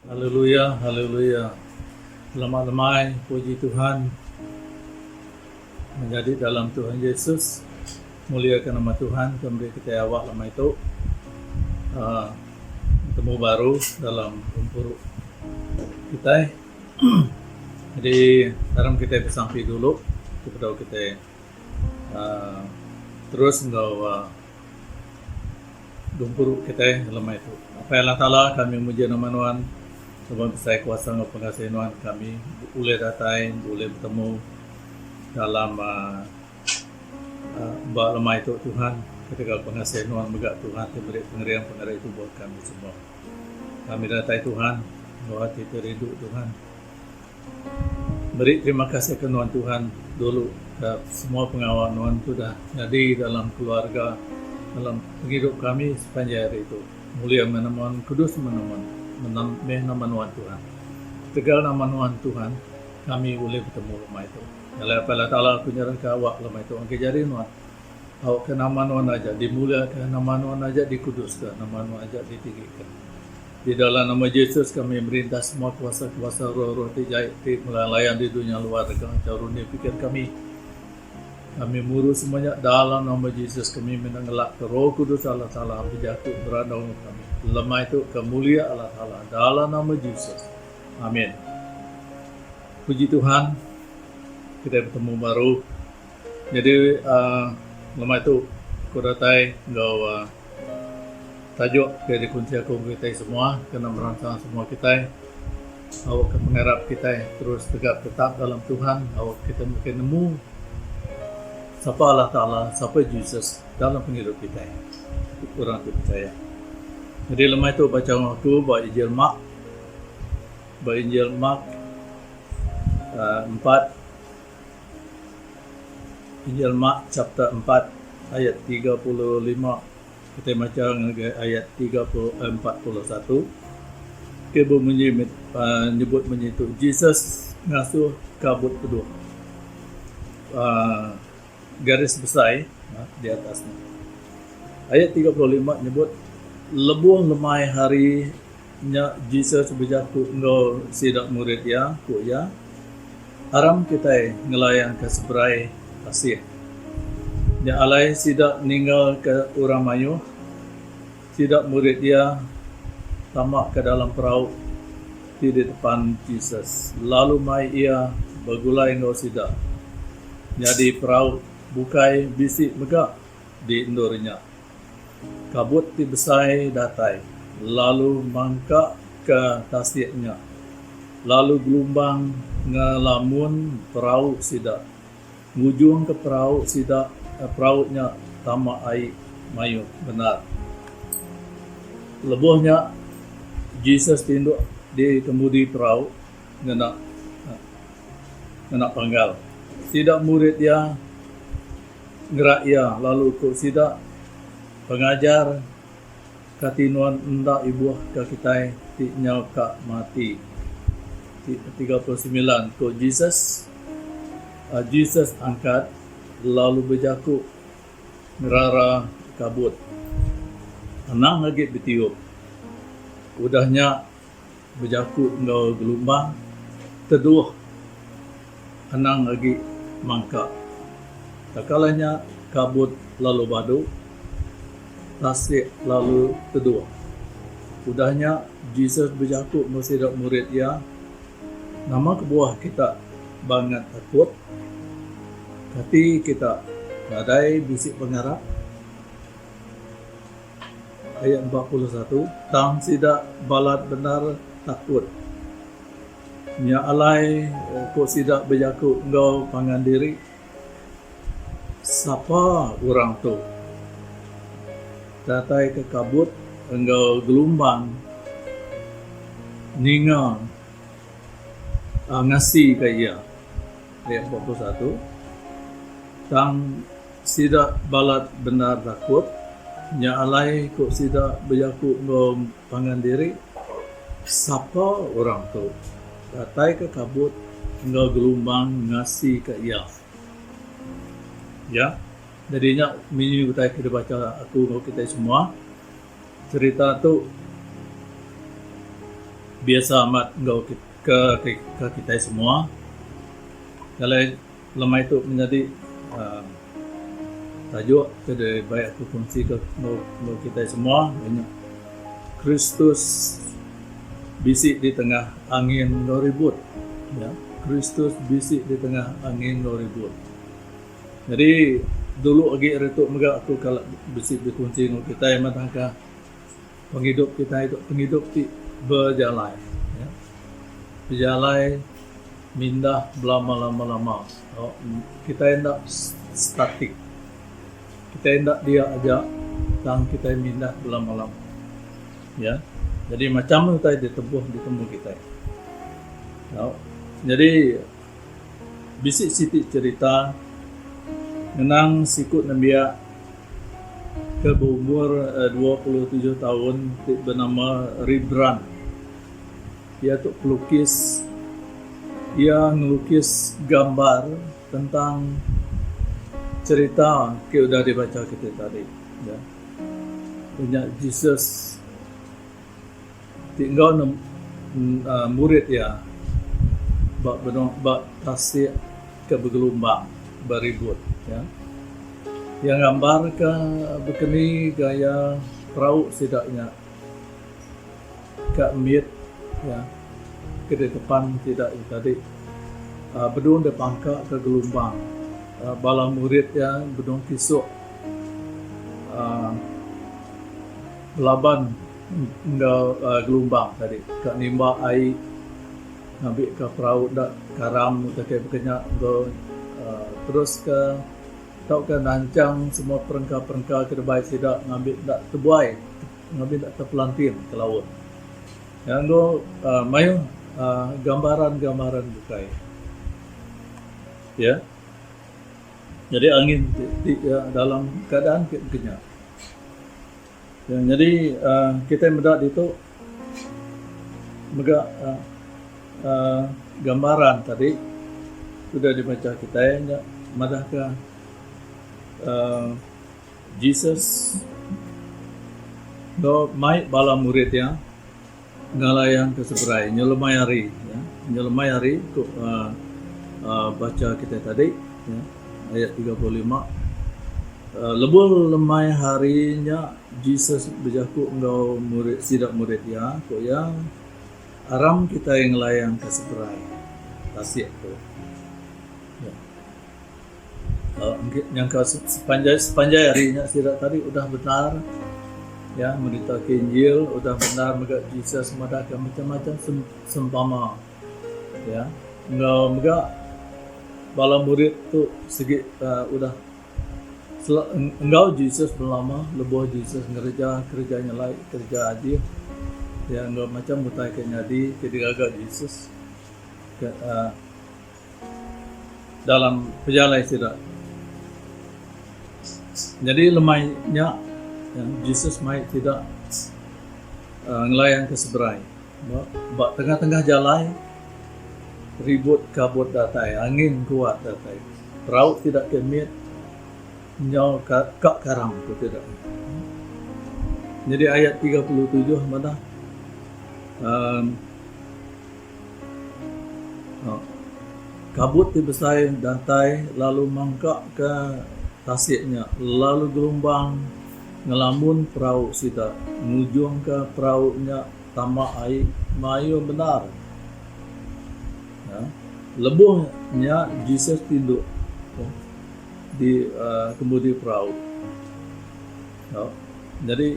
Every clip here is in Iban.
Haleluya haleluya selamat lemai puji Tuhan menyadi dalam Tuhan Yesus mulia ke nama Tuhan ke meri kitai awak lemai tu uhh betemu baru dalam gempuru kitai jadi aram kitai besampi dulu sebedau kitai uhh terus enggau uhh Gempuru kitai lemai tu. Apai Allah Taala, kami muji nama Nuan laban besai kuasa enggau pengasih Nuan kami ulih datai ulih betemu dalam aaa ba lemai tu Tuhan ketegal pengasih Nuan mega Tuhan ti meri pengering pengerai tubuh kami semua. Kami datai Tuhan enggau ati ti rindu Tuhan. Meri terima kasih ke nuan Tuhan dulu ke semua pengawa nuan tu dah nyadi dalam keluarga dalam pengidup kami sepanjai hari tu. Mulia meh nama nuan kudus meh nama meh nama nuan Tuhan. Ketegal nama nuan Tuhan kami ulih betemu lemai tu. Nya alai Apai Allah Taala aku nyerahka awak lemai tu ngagai jari nuan. Awakka nama nuan aja dimuliaka nama nuan aja dikuduska nama nuan aja ditinggika. Di dalam nama Jesus kami merintah semua kuasa-kuasa roh-roh ti jai ti melayang-layang di dunya luar deka ngachau runding pikir kami. Kami muru semua nya dalam nama Jesus kami mina ngelakka Roh Kudus Allah Taala bejaku berandau enggau kami. Lemai tu ke mulia Allah Taala dalam nama Jesus. Amin. Puji Tuhan kitai betemu baru. Nyadi uhh lemai tu aku datai enggau uhh tajuk ke dikunsi aku enggau kitai semua kena meransang semua kitai awakka pengarap kitai terus tegap tetap dalam Tuhan awak kitai mungkin nemu sapa Allah Taala sapa Jesus dalam pengidup kitai orang ti pechaya. Nyadi lemai tu bacha aku ba Injil Mark ba Injil Mark uhh empat. Injil Mark chapter empat ayat 35 kitai macha ngagai ayat 41. Ke bemunyi nyebut munyi tu Jesus ngasuh kabut teduh uhh garis besai di atas nya. Ayat 35 nyebut lebuh lemai hari nya Jesus bejaku enggau sida murid iya ku iya Aram kitai ngelayangka seberai tasik. Nya alai sida ninggalka orang mayuh, sida murid iya tama ke dalam perau ti ditepan Jesus lalu mai iya begulai enggau sida. Nyadi perau bukai bisi mega di endur nya. Kabut ti besai datai lalu mangkaka tasik nya, lalu gelumbang ngelamun perau sida, ngujungka perau sida perau nya tama ai mayuh bendar. Lebuh nya, Jesus tinduk di kemudi perau ngena ngena panggal. Sida murid iya. Ngerak iya lalu ku sida, Pengajar, kati nuan enda ibuh ka kitai ti nyau ka mati? 39 ku Jesus. Jesus angkat lalu bejaku ngerara kabut, Anang agi betiup. Udah nya bejaku enggau gelumbang teduh anang agi mangka. Tekala nya kabut lalu badu, tasik lalu teduh. Udah nya Jesus bejaku enggau sida murid iya, Nama kebuah kita bangat takut? Kati kita nadai bisi pengarap? Ayat 41, Tang sida balat bendar takut. Nya alai ku sida bejaku enggau pangan diri, Sapa orang tu? Datai ke kabut enggau gelumbang ninga ngasika iya. Ayat 41, Tang sida balat bendar takut, nya alai ku sida bejaku enggau pangan diri, Sapa orang tu datai ke kabut enggau gelumbang ngasika iya? Ya, jadi nya mini utai ke dibacha aku enggau kitai semua. Cherita tu. biasa amat enggau ke ke kitai semua. Jalai lemai tu menyadi uhh tajuk ke dibai aku kongsi ke enggau kitai semua iya nya Kristus bisi di tengah angin enggau ribut. Ya Kristus bisi di tengah angin enggau ribut. Nyadi dulu agi ari tu mega aku kala bisi bekunsi enggau kitai madahka pengidup kitai tu pengidup ti bejalai ya. Bejalai mindah belama lama lama kitai enda statik. Kitai enda dia aja tang kitai mindah belama lama ya. Jadi macam utai ditebuh ditemu kitai. Nyadi Bisi siti cherita ngenang siku nembiak ke beumur 27 taun ti benama Rembrandt. Iya tu pelukis. Iya ngelukis gambar tentang cherita ke udah dibacha kite tadi. Iya nya Jesus. Ti enggau murid iya ba benung ba tasik ke begelumbang beribut ya. Iya ngambarka bekeni gaya perau sida nya ka mit ya ke ditepan sida nya tadi uhh bedung dipangka ka gelumbang uhh bala murid iya bedung kisuk uhh belaban enggau gelumbang tadi ka nimba ai ngambi ka perau enda karam utai kai baka nya enggau terus ka tauka nanchang semua perengka-perengka ke dibai sida ngambi enda tebuai ngambi enda tepelanting ke laut. Nya enggau mayuh gambaran-gambaran bukai. Ya. Jadi angin ti dalam keadaan ti baka nya. Ya, nyadi uhh kitai meda ditu mega uhh uhh gambaran tadi udah dibacha kitai nya madahka uhh Jesus enggau mai bala murid iya ngalayang ke seberai nyelemai hari ya nyelemai hari ku uhh uhh bacha kitai tadi ya ayat 35. Lebuh lemai hari nya, Jesus bejaku enggau murid sida murid iya, ku iya, Aram kitai ngelayangka seberai tasik tu. Ya. Nyangka sepanjai sepanjai hari nya sida tadi udah bendar ya meritaka Injil, udah bendar mega Jesus madahka macam-macam sempama. Ya. Enggau mega bala murid tu sigi udah enggau Jesus belama lebuh Jesus ngereja kereja nyelai, kereja ajih iya enggau macam utai ke nyadi ke digaga Jesus ke dalam pejalai sida. Nyadi lemai nya Jesus mai sida ngelayang ke seberai. Ba tengah-tengah jalai ribut kabut datai, angin kuat datai. Perau sida ke mit nyau ka karam ku sida. Nyadi ayat 37 madah uhh kabut ti besai datai lalu mangka ka tasik nya lalu gelumbang ngelamun perau sida ngujungka perau nya tama ai mayuh bendar. Lebuh nya Jesus tinduk di kemudi perau. Nyadi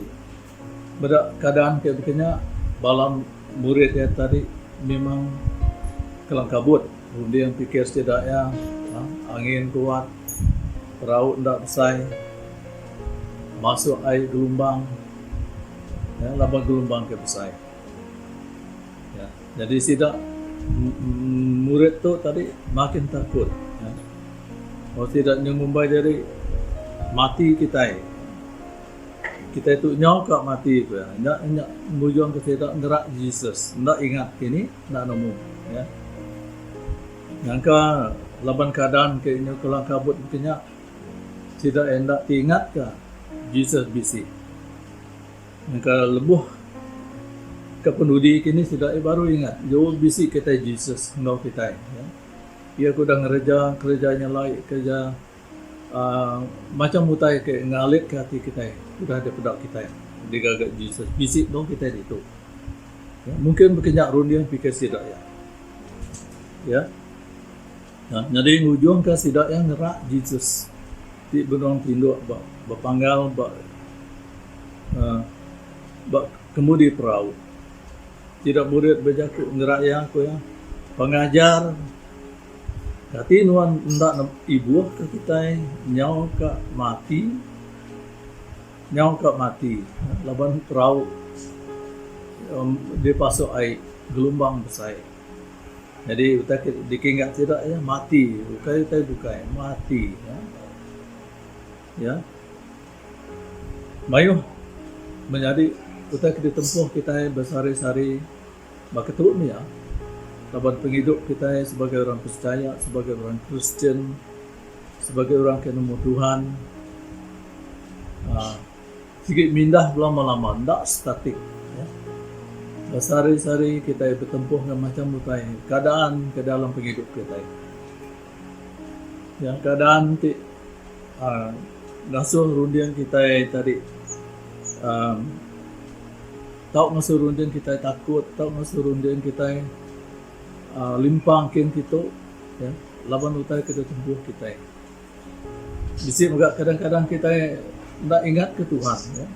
meda keadaan ke baka nya bala murid iya tadi memang kelang kabut runding pikir sida iya angin kuat perau enda besai masuk ai gelumbang laban gelumbang ke besai. Ya. Jadi sida murid tu tadi makin takut. Ya. Oh sida nya ngumbai diri mati kitai. Kitai tu nyau ka mati ku iya. Nya nya ngujung ke sida ngerak Jesus. Enda ingat kini, enda nemu. Ya. Nyangka laban keadaan ke inyu kelang kabut baka nya, sida enda ti ingat ka Jesus bisi. Nyangka lebuh. Ke penudi kini sida iya baru ingat jauh bisi kitai Jesus enggau kitai. Ya. Iya ke udah ngereja kereja nyelai kereja uhh macam utai ke ngalitka ati kitai udah dipeda kitai digaga Jesus bisi enggau kitai ditu. Ya, mungkin baka nya runding pikir sida iya. Ya. Nyadi ngujungka sida iya ngerak Jesus ti benung tinduk ba bepanggal ba uhh ba kemudi perau. Sida murid bejaku ngerak iya, ku iya, Pengajar, kati nuan enda ibuhka kitai nyau ka mati? Nyau ka mati laban perau dipasuk ai gelumbang besai. Nyadi utai ke dikeingat sida iya mati ukai utai bukai mati. Ya. Mayuh menyadi utai ke ditempuh kitai besehari-sehari baka tu mih iya. Laban pengidup kitai sebagai orang percaya, sebagai orang Kristian, sebagai orang ke nemu Tuhan aaa sigi mindah belama-lama enda statik. Besehari-sehari kitai betempuh enggau macam utai keadaan ke dalam pengidup kitai. Yang keadaan ti uhh ngasuh runding kitai tadi uhh tau ngasuh runding kitai takut, tau ngasuh runding kitai uhh limpang kin kitu ya laban utai ke ditempuh kitai. Bisi mega kadang-kadang kitai enda ingat ke Tuhan ya.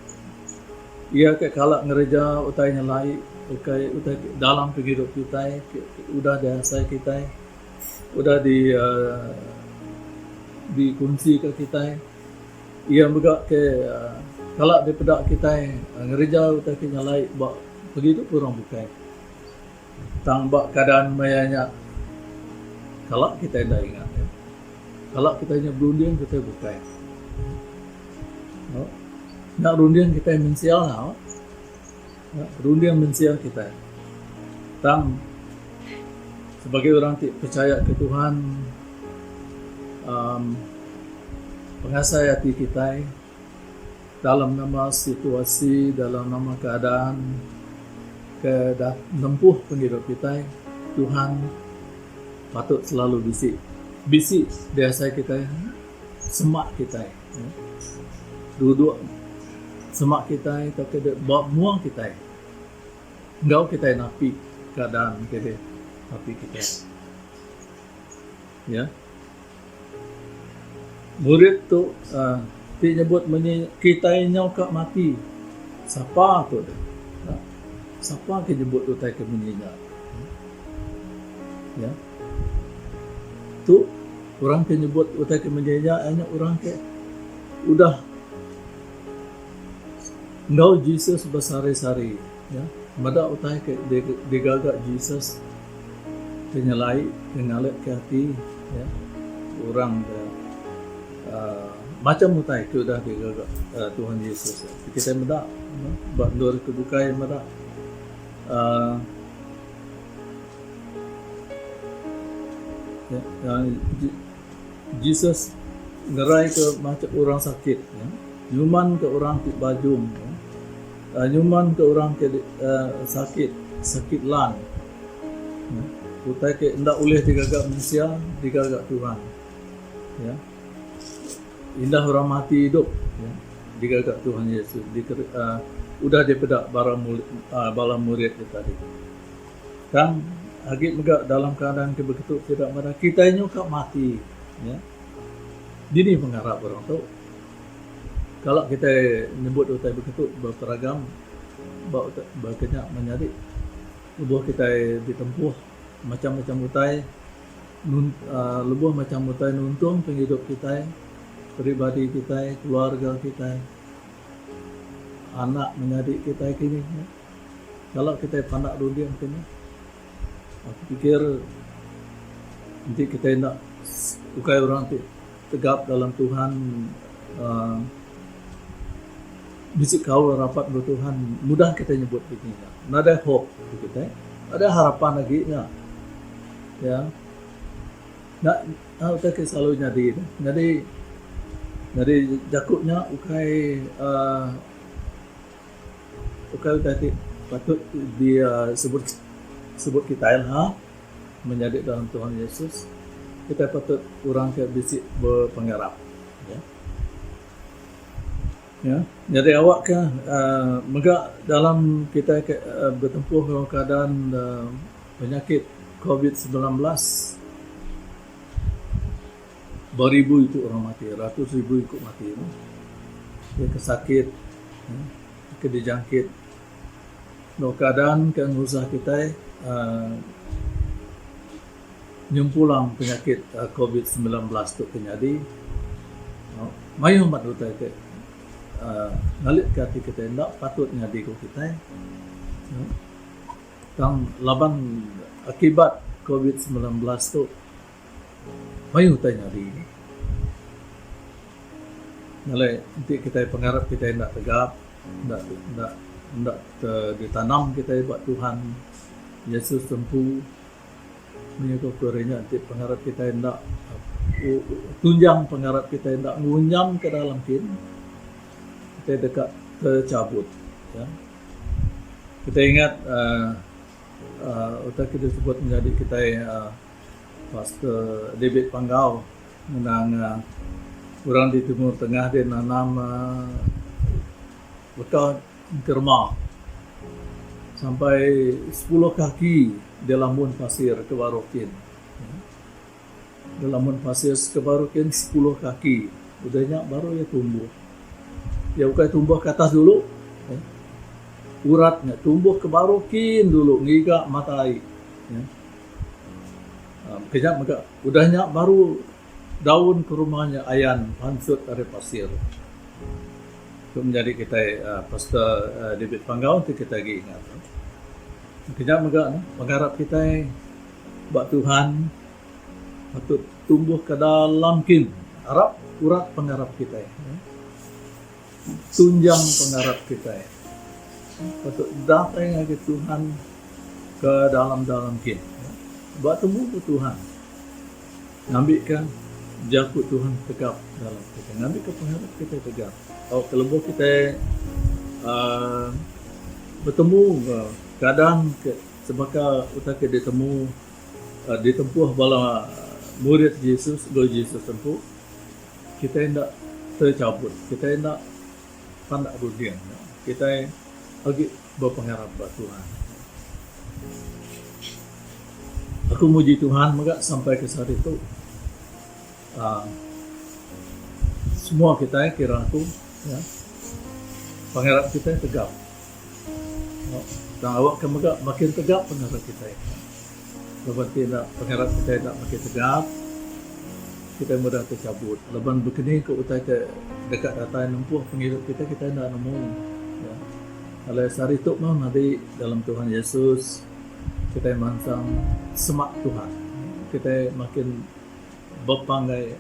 Iya ke kala ngereja utai nyelai ukai utai dalam pengidup kitai ke udah diasai kitai. Udah di uhh dikunsika kitai iya mega ke kala dipeda kitai ngereja utai ti nyelai ba pengidup orang bukai. Tang ba keadaan maya nya kala kitai enda ingat iya. Kala kitai nya berunding kitai bukai. Nya runding kitai mensia Runding mensia kitai. Tang sebagai orang ti pechaya ke Tuhan uhh pengasai ati kitai dalam nama situasi dalam nama keadaan ke nempuh pengidup kitai Tuhan patut selalu bisi. Bisi diasai kitai semak kitai. Duduk semak kitai tauka ba mua kitai enggau kitai napi keadaan ke deh napi kitai. Ya. Murid tu uhh ti nyebut munyi kitai nyau ka mati. Sapa tu deh? Sapa ke nyebut utai ke munyi nya? Ya. Tu orang ke nyebut utai ke munyi nya iya nya orang ke udah enggau Jesus besehari-sehari ya meda utai ke digaga Jesus ke nyelai ke ngalitka ati ya orang ke uhh macam utai ke udah digaga Tuhan Jesus. Kitai meda ba endur ke bukai meda uhh Jesus ngeraika macam orang sakit, nyumanka orang ti bajung, nyumanka orang ke sakit, sakit lan. Utai ke enda ulih digaga mensia digaga Tuhan. Indah orang mati idup digaga Tuhan Yesus udah dipeda bala murid iya tadi. Tang agi mega dalam keadaan ke begitu sida madah kitai nyu ka mati nya. Dini pengarap orang tu. Kala kitai nyebut utai begitu beperagam ba ba ke nya menyadi lebuh kitai ditempuh macam-macam utai uhh lebuh macam utai nuntung pengidup kitai, peribadi kitai, keluarga kitai, anak menyadi kitai kini. Kala kitai pandak runding ke nya, aku pikir enti kitai enda ukai orang ti tegap dalam Tuhan uhh bisi kaul rapat enggau Tuhan mudah kitai nyebut reti nya. Nadai hope ku kitai, nadai harapan agi nya. Ya. Nya utai ke selalu nyadi ne. Nyadi nyadi jaku nya ukai uhh Ukai utai ti. patut disebut sebut kitai lah menyadi dalam Tuhan Yesus kitai patut orang ke bisi bepengarap. Ya. Ya, nyadi awak ke uhh mega dalam kitai ke betempuh enggau keadaan penyakit covid 19 beribu iku orang mati, ratus ribu iku mati ne. Iya ke sakit ke dijangkit enggau keadaan ke ngusah kitai uhh nyempulang penyakit covid 19 tu ke nyadi mayuh amat utai ti uhh ngalit ke ati kitai enda patut nyadi ku kitai. Tang laban akibat covid 19 tu mayuh utai nyadi. Alai enti kitai pengarap kitai enda tegap enda enda enda ditanam kitai ba Tuhan Yesus empu mih ku aku ari nya enti pengarap kitai enda tunjang pengarap kitai enda ngunyam ke dalam kin kitai deka tercabut. Kitai ingat uhh utai ke disebut menyadi kitai uhh Pastor David Panggau ngenang orang di Timur Tengah deh nanam uhh leka engkerema sampai sepuluh kaki dilamun pasir ke baruh kin. Dilamun pasir ke baruh kin sepuluh kaki udah nya baru iya tumbuh. Iya ukai tumbuh ke atas dulu. Urat nya tumbuh ke baruh kin dulu ngiga mata ai. Kejap mega udah nya baru daun ke rumah nya ayan pansut ari pasir. Tu menyadi kitai Pastor David Panggau ti kitai agi ingat. Kejap mega pengarap kitai ba Tuhan patut tumbuh ke dalam kin arap urat pengarap kitai. Tunjang pengarap kitai patut datai ngagai Tuhan ke dalam-dalam kin. Ba temu ku Tuhan ngambika jaku Tuhan tegap dalam kitai, ngambika pengarap kitai tegap. Tauka lebuh kitai uhh betemu enggau keadaan ke sebaka utai ke ditemu ditempuh bala murid Jesus enggau Jesus empu, kitai enda terchabut, kitai enda pandak runding. Kitai agi bepengarap ba Tuhan. Aku muji Tuhan mega sampai ke sehari tu uhh semua kitai kira aku ya pengarap kitai tegap. Tang awak ke mega makin tegap pengarap kitai. Laban ti enda pengarap kitai enda makin tegap kitai mudah techabut laban bekeni ke utai ke deka datai nempuh pengidup kitai kitai enda nemu. Alai sehari tu meh madi dalam Tuhan Yesus kitai mansang semak Tuhan. Kitai makin bepanggai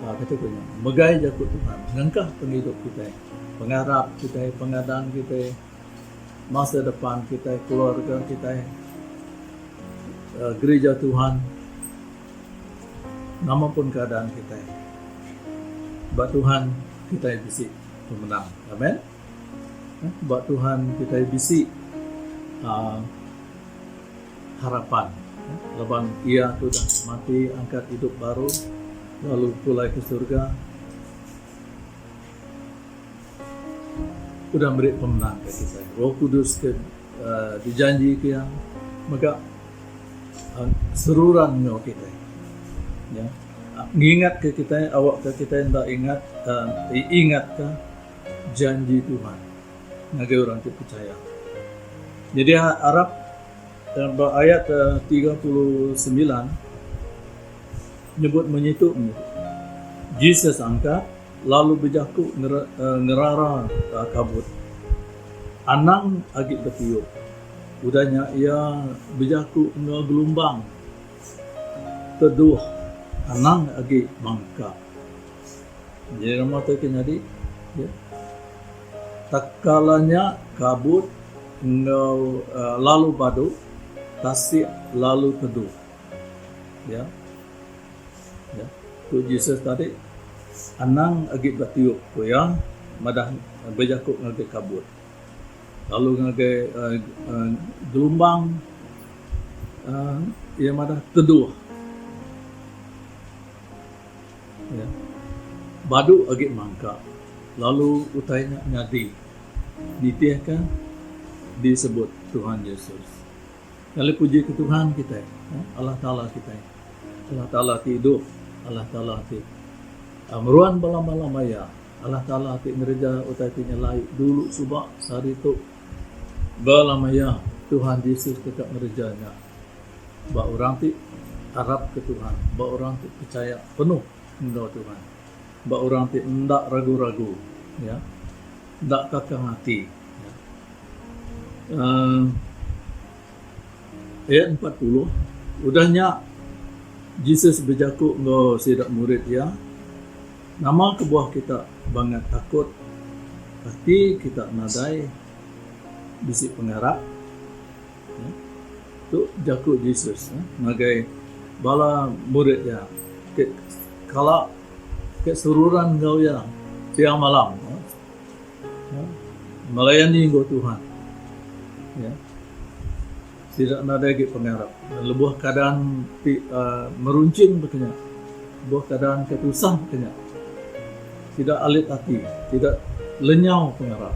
uhh kati ku nya megai jaku Tuhan ngengkah pengidup kitai pengarap kitai pengadang kitai masa depan kitai keluarga kitai uhh gereja Tuhan nama pun keadaan kitai ba Tuhan kitai bisi pemenang. Amen. Ba Tuhan kitai bisi uhh harapan laban Iya tu udah mati angkat idup baru lalu pulai ke surga udah meri pemenang ke kitai. Roh Kudus ke uhh dijanji ke Iya mega seruran enggau kitai. Ya ngingat ke kitai awak ke kitai enda ingat uhh ingat ka. Janji Tuhan ngagai orang ti pechaya. Nyadi arap ba ayat 39 nyebut munyi tu meh, Jesus angkat lalu bejaku ngerara kabut, Anang agi betiup. Udah nya iya bejaku enggau gelumbang, Teduh, anang agi mangka. Jadi nama tu ke nyadi? Ya. Takala nya kabut enggau uh, lalu badu, tasik lalu teduh. Ya. Ya. Tu Jesus tadi anang agi betiup ku iya madah bejaku ngagai kabut. Lalu ngagai gelumbang iya madah teduh. Ya. Badu agi mangka lalu utai nya nyadi nitihka disebut Tuhan Yesus. Kali puji ke Tuhan kitai, Allah Taala kitai. Allah Taala ti idup, Allah Taala ti meruan belama-lama iya. Allah Taala ti ngereja utai ti nyelai dulu suba sehari tu belama iya Tuhan Jesus deka ngereja nya ba orang ti arapka Tuhan, ba orang ti pechaya penuh enggau Tuhan, ba orang ti enda ragu-ragu ya, enda kakang ati ya. Uhh ayat 40 udah nya Jesus bejaku enggau sida murid iya, Nama kebuah kita bangat takut ati kita nadai bisi pengarap? Tu jaku Jesus ngagai bala murid iya ke kala ke seruran enggau iya siang malam melayani enggau Tuhan. Sida nadai agi pengarap. Lebuh keadaan ti merunching baka nya, lebuh keadaan ke tusah baka nya, sida alit ati, sida lenyau pengarap.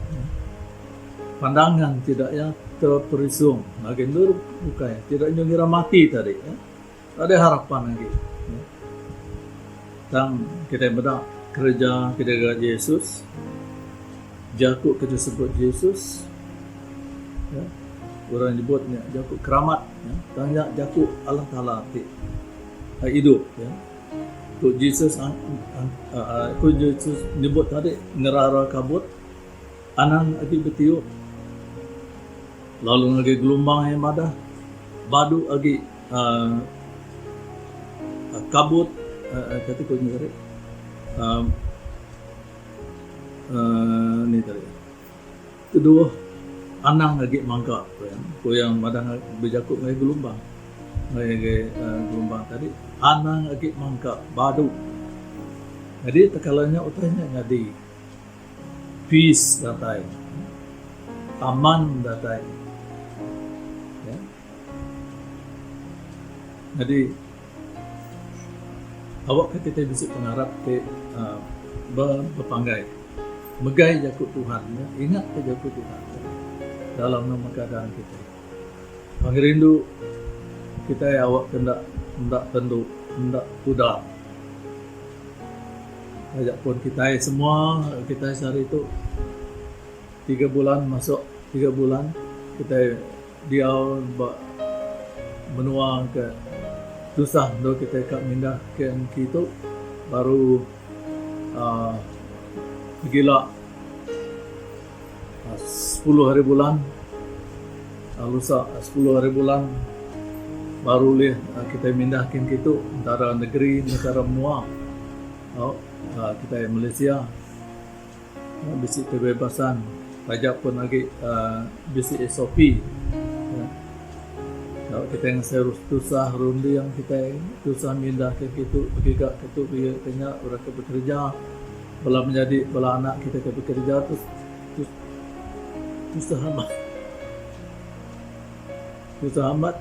Pandangan sida iya teperisung ngagai endur bukai. Sida nyau ngira mati tadi. Nadai harapan agi. Tang kitai meda kereja ke digaga Jesus, jaku ke disebut Jesus, Orang nyebut nya jaku keramat tang nya jaku Allah Taala ti idup. Ku Jesus ku Jesus nyebut tadi ngerara kabut anang agi betiup lalu ngagai gelumbang iya madah badu agi uhh kabut kati ku nya tadi uhh ni tadi. Keduh, anang agi mangka, ku iya. Ku iya madah bejaku ngagai gelumbang. Ngagai gelumbang tadi, anang agi mangka badu. Nyadi tekala nya utai nya nyadi. Peace datai. Aman datai. Ya. Nyadi awakka kitai bisi pengarap ti bepanggai megai jaku Tuhan nya ingatka jaku Tuhan nya dalam nama keadaan kitai. Pengerindu kitai awakka enda enda tendu enda pudar. Taja pun kitai semua kitai sehari tu tiga bulan masuk tiga bulan kitai Diau ba menua ke tusah endur kitai ka mindah ke engki tu baru uhh pegila sepuluh hari bulan lusa sepuluh hari bulan baru ulih kitai mindah ke engki tu entara negeri entara menua au kitai Malaysia. Bisi kebebasan taja pun agi bisi SOP. Tau kitai ngasai tusah runding kitai tusah mindah ke kitu begiga ke tu begiga ke nya orang ke bekereja bala menyadi bala anak kitai ke bekereja tu tusah amat tusah amat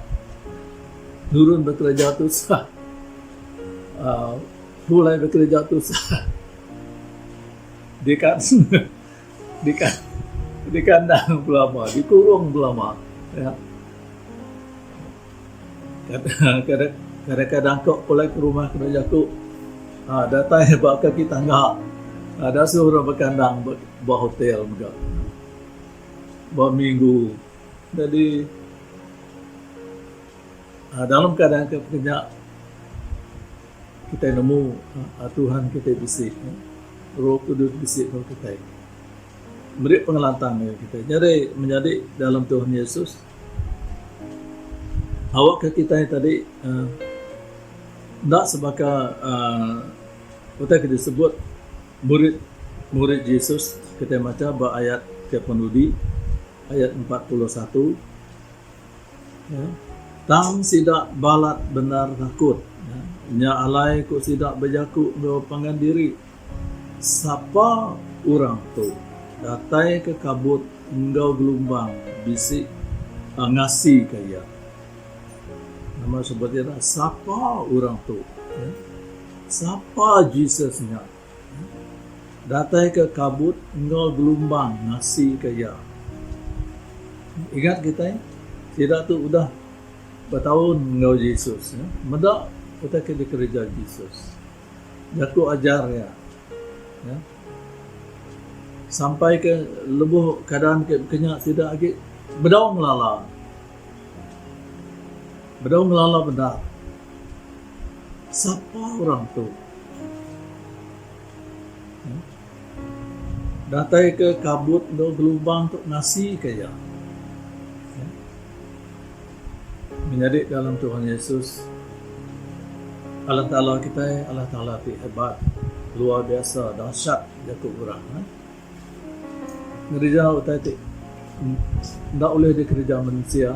nurun bekereja tusah uhh pulai bekereja tusah. Dikan dikan dikandang belama, dikurung belama. Ya. Kadang-kadang kok pulai ke rumah kena jaku ha, datai ba kaki tangga. Ha, dasuh orang bekandang ba, ba hotel mega. Ba minggu. Jadi ha, dalam keadaan ke pekenya Kitai nemu Tuhan kitai bisi. Roh Kudus bisi enggau kitai. Meri pengelantang ngagai kitai. Nyadi menyadi dalam Tuhan Yesus, awakka kitai tadi enda sebaka utai ke disebut murid murid Jesus kitai macha ba ayat ke penudi ayat 41. Tang sida balat bendar takut. Nya alai ku sida bejaku enggau pangan diri, Sapa orang tu datai ke kabut enggau gelumbang bisi ngasika iya. Nama sebut iya dah, sapa orang tu? Sapa Jesus nya? Datai ke kabut enggau gelumbang ngasika iya. Ingat kitai, sida tu udah betaun enggau Jesus. Meda utai ke dikereja Jesus. Jaku ajar iya. Sampai ke lebuh keadaan ke baka nya sida agi bedau ngelala. Bedau ngelala bendar. Sapa orang tu? Datai ke kabut enggau gelubang tu ngasika iya. Menyadi dalam Tuhan Yesus, Allah Taala kitai Allah Taala ti hebat, luar biasa, dahsyat jaku orang. Ngereja utai ti enda ulih dikereja mensia,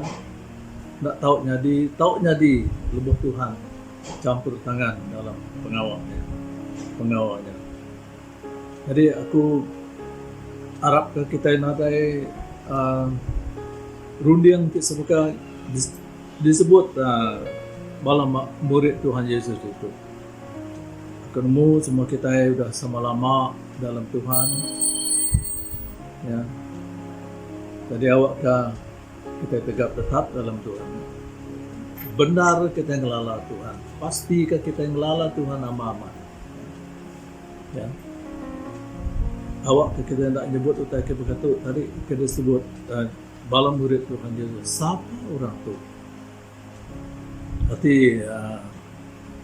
enda tau nyadi, tau nyadi lebuh Tuhan champur tangan dalam pengawa nya. Pengawa nya. Jadi aku arap ke kitai nadai uhh runding ti sebaka disebut uhh bala murid Tuhan Yesus ditu. Aku nemu semua kitai udah sama lama dalam Tuhan. Ya. Jadi awak ka kitai tegap tetap dalam Tuhan. Bendar kitai ngelala Tuhan. Pasti ka kitai ngelala Tuhan amat-amat. Ya. Awak ke kitai enda nyebut utai ke baka tu tadi ke disebut uh, bala murid Tuhan Jesus. Sapa orang tu? Ati uh,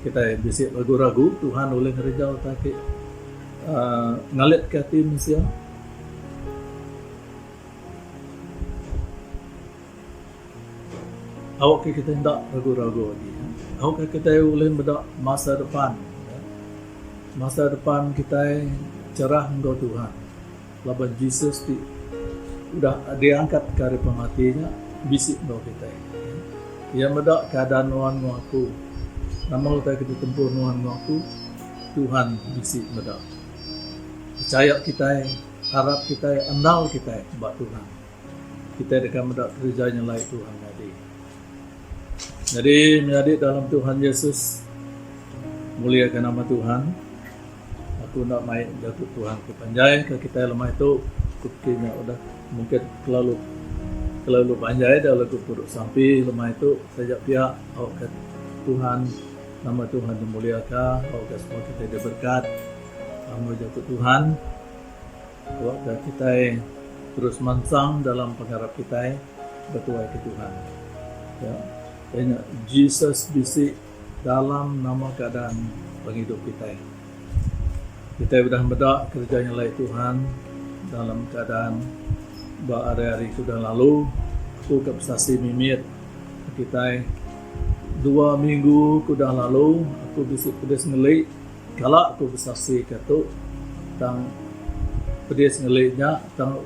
kitai bisi ragu-ragu Tuhan ulih ngereja utai ke uh, ngalit ke ati mensia. Awak ke kitai enda ragu-ragu agi. Awak ke kitai ulih meda masa depan. Masa depan kitai cerah enggau Tuhan. Laban Jesus ti udah diangkat ke ari pemati nya bisi enggau kitai. Iya meda keadaan nuan enggau aku. Nama utai ke ditempuh nuan enggau aku, Tuhan bisi meda. Pechaya kitai, arap kitai, andal kitai ba Tuhan. Kitai deka meda kereja nyelai Tuhan nyadi. Nyadi menyadi dalam Tuhan Yesus, muliaka nama Tuhan. Aku enda mai jaku Tuhan ke panjai ke kitai lemai tu. Aku pikir nya udah mungkin kelalu kelalu panjai dah lagu puruk sampi lemai tu. Taja pia awakka Tuhan nama Tuhan dimuliaka, awakka semua kitai diberkat enggau jaku Tuhan. Awakka kitai terus mansang dalam pengarap kitai betuai ke Tuhan. Ya. Iya nya Jesus bisi dalam nama keadaan pengidup kitai. Kitai udah meda kereja nyelai Tuhan dalam keadaan ba hari-hari ke udah lalu. Aku ka besaksi mimit ke kitai. Dua minggu ke udah lalu aku bisi pedis ngeli. Kala aku besaksi ke tu tang pedis ngeli nya tang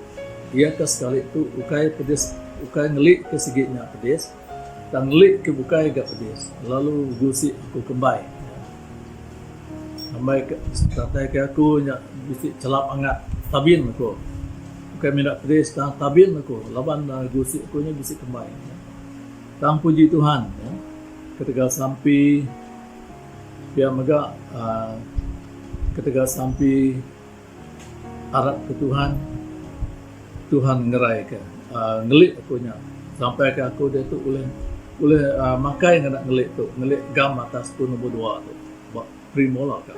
iya ke sekali tu ukai pedis ukai ngeli ke sigi nya pedis tang ngeli ke bukai ga pedis lalu gusi aku kembai. Ambai ke datai ke aku nya bisi chelap angat tabin aku ukai mina pedis tang tabin aku laban gusi aku nya bisi kembai. Tang puji Tuhan ketegal sampi. Pia mega ketegal sampi arap ke Tuhan, Tuhan ngerai ke ngeli aku nya sampai ke aku diatu ulih ulih makai ngena ngeli tu, ngeli gam atas ku nombor dua tu ba premolar ka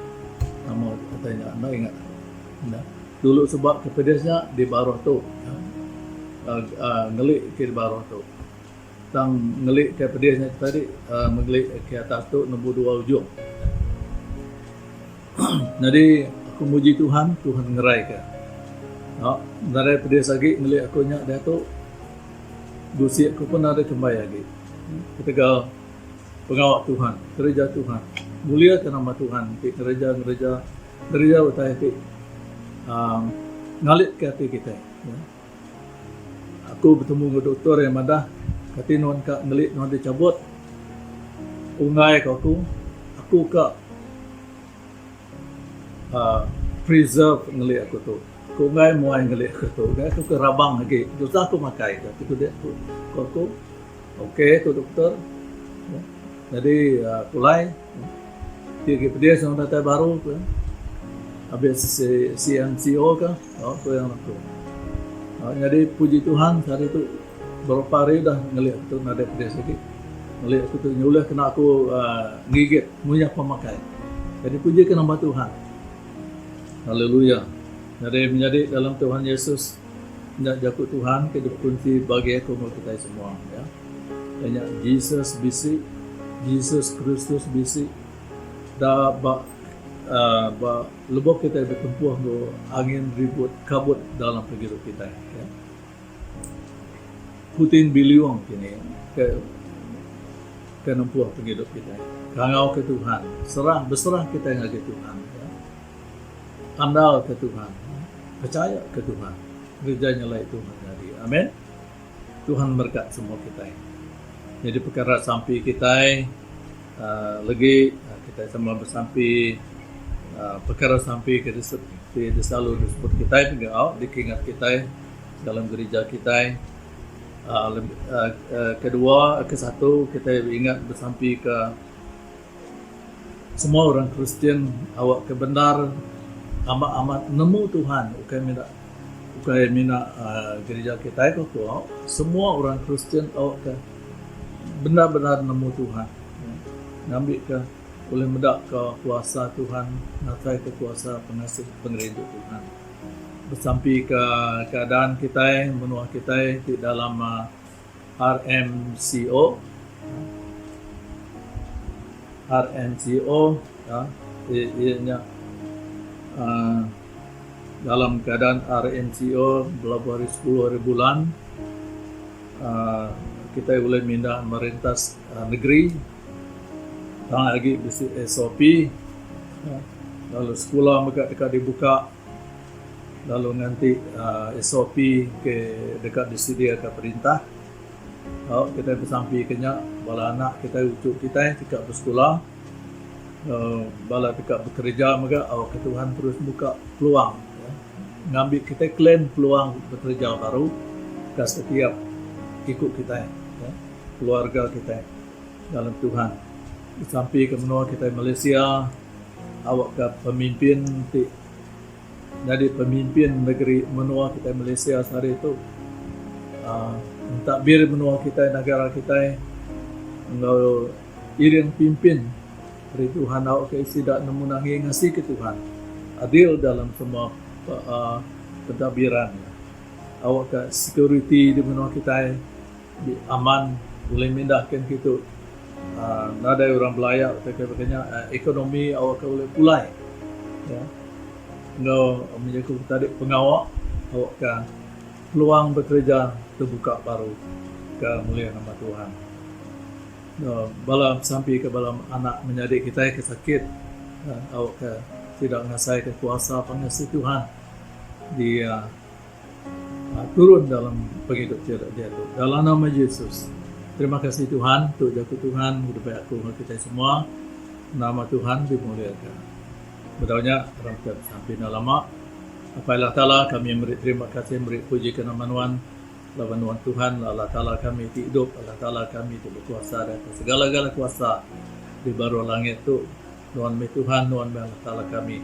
nama utai nya enda ingat aku. Dulu suba ke pedis nya di baruh tu ngeli ke di baruh tu. Tang ngeli ke pedis nya tadi mengeli ke atas tu nombor dua ujung. Nyadi aku muji Tuhan, Tuhan ngerai ke. Tau nadai pedis agi ngeli aku nya diatu gusi aku pun nadai kembai agi. Ketegal pengawa Tuhan, kereja Tuhan. Mulia ke nama Tuhan ti ngereja ngereja ngereja utai ti uhh ngalit ke ati kitai. Aku betemu enggau doktor iya madah, kati nuan ka ngeli nuan dichabut. Unggai ko aku, aku ka uhh preserve ngeli aku tu. Ku enggai muai ngeli aku tu, enggai aku ke rabang agi, tusah aku makai ke ku dia ku aku. Ok ku doktor. Nyadi pulai ti agi pedis nang datai baru ku iya. Abis CMCO ka ku iya aku. Nyadi puji Tuhan sehari tu berapa hari udah ngeli aku tu nadai pedis agi. Ngeli aku tu nyulih kena aku ngigit ngunyah pemakai. Jadi puji ke nama Tuhan. Haleluya. Nyadi menyadi dalam Tuhan Yesus nya jaku Tuhan ke dipekunsi bagi aku enggau kitai semua ya. Iya nya Jesus bisi, Jesus Kristus bisi da ba uhh ba lebuh kitai betempuh enggau angin ribut kabut dalam pengidup kitai ya. Puting biliung kini ke ke nempuh pengidup kitai. Kangau ke Tuhan, serah beserah kitai ngagai Tuhan ya. Andal ke Tuhan, pechaya ke Tuhan, ngereja nyelai Tuhan nyadi. Amen. Tuhan merekat semua kitai. Nyadi pekara sampi kitai uhh legi kitai sama besampi uhh pekara sampi ke ti selalu disebut kitai mega au dikingat kitai dalam gerija kitai uhh kedua kesatu kitai ingat besampi ke Semua orang Kristian awak ke bendar amat-amat nemu Tuhan ukai mina ukai mina gerija kitai ko ku semua orang Kristian awak ke bendar-bendar nemu Tuhan ngambi ke ulih meda ka kuasa Tuhan ngatai ke kuasa pengasih pengerindu Tuhan. Besampi ka keadaan kitai menua kitai ti dalam RMCO RMCO iya nya uhh dalam keadaan RMCO belabuh ari sepuluh hari bulan uhh kitai ulih mindah merintas negeri tang agi bisi SOP lalu sekula mega deka dibuka. Lalu nganti SOP ke deka disediaka perintah. Tau kitai besampi ke nya bala anak kitai uchu kitai deka besekula bala deka bekereja mega awakka Tuhan terus muka peluang ngambi kitai claim peluang bekereja baru ka setiap iku kitai keluarga kitai dalam Tuhan. Besampi ke menua kitai Malaysia awakka pemimpin ti Nyadi pemimpin negeri menua kitai Malaysia sehari tu uhh mentadbir menua kitai negara kitai enggau iring pimpin ari Tuhan au ke sida nemu nangi ngasi ke Tuhan adil dalam semua uhh pentadbiran awak ka security di menua kitai aman ulih mindah kin kitu uhh nadai orang belaya utai ke baka nya ekonomi awak ka ulih pulai. Enggau menyukup tadi pengawa tauka peluang bekereja tebuka baru ke mulia nama Tuhan. Bala besampi ke bala anak menyadi kitai ke sakit tauka sida ngasaika kuasa pengasih Tuhan dia turun dalam pengidup sida diatu. Dalam nama Jesus. Terima kasih Tuhan tu jaku Tuhan ngedebai aku enggau kitai semua. Nama Tuhan dimuliaka. Bedau nya, orang ke besampi enda lama. Apai Allah Taala, kami meri terima kasih meri puji ke nama Nuan, laban Nuan Tuhan, Allah Taala kami ti idup, Allah Taala kami ti bekuasa di atas segala-gala kuasa di baruh langit tu. Nuan meh Tuhan, Nuan meh Allah Taala kami.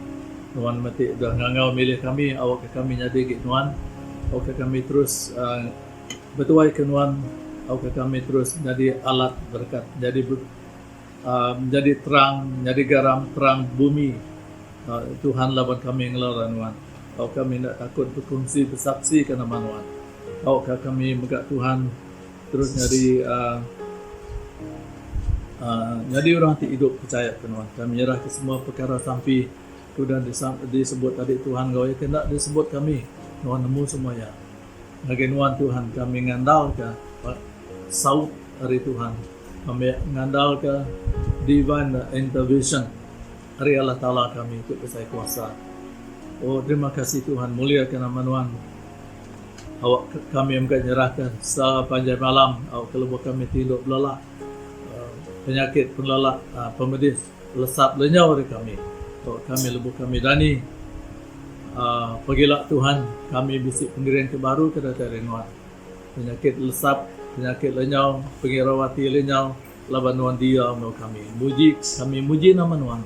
Nuan meh ti udah ngangau milih kami, awakka kami nyadi agi Nuan, awakka kami terus uhh betuaika Nuan, awakka kami terus nyadi alat berekat, nyadi Nyadi terang, nyadi garam terang bumi Tuhan laban kami ngelara Nuan. Tau kami enda takut bekunsi besaksi ka nama Nuan. Tau ka kami mega Tuhan terus nyadi uhh nyadi orang ti idup pechaya ka Nuan. Kami nyerah ka semua pekara sampi ke udah disebut tadi Tuhan enggau iya ke enda disebut kami. Nuan nemu semua iya. Ngagai Nuan Tuhan kami ngandal ka saut ari Tuhan. Kami ngandalka divine intervention ari Allah Taala kami ti besai kuasa. Oh terima kasih Tuhan muliaka nama nuan. Awak kami mega nyerahka sepanjai malam awak ke lebuh kami tinduk belelak penyakit pengelelak pemedis lesap lenyau ari kami. Awak kami lebuh kami dani. Pagila Tuhan kami bisi pengering ke baru ke datai ari Nuan. Penyakit lesap, penyakit lenyau, pengirau ati lenyau laban Nuan diau enggau kami. Muji kami muji nama Nuan.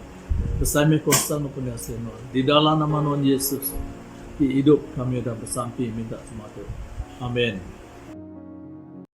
Besai meh kuasa enggau pengasih Nuan. Di dalam nama Nuan Yesus ti idup kami udah besampi minta semua tu. Amen.